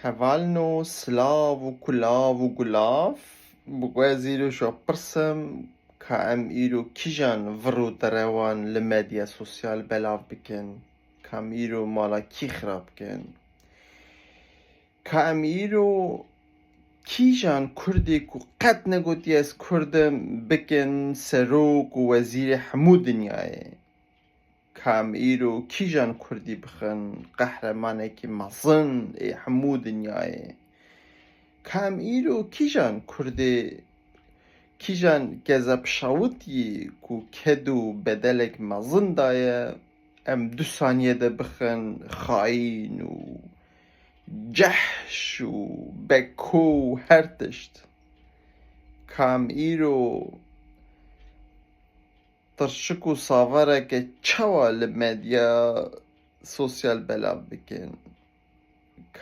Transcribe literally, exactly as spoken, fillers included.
Hevalno, silav û kulav û gulav. Bi wezîro şo pirsim, ka em îro kîjan vir û derewan li medya sosyal belav bikin? Ka em îro mala kî xirab bikin? Ka em îro kîjan Kurdê ku qet negotiye ez Kurd im bikin serok û wezîrê hemû dinyayê? Ka em îro kîjan Kurdî bixin qehremanekî mezin ê hemû dinyayê? Ka em îro kîjan Kurdê, kîjan Kezeb Şawitî ku ked û bedelek mezin daye, em du saniye de bixin xayîn û cehş û beko û her tişt? Ka em îro tirşik û savareke çawa li medya sosyal belav bikin?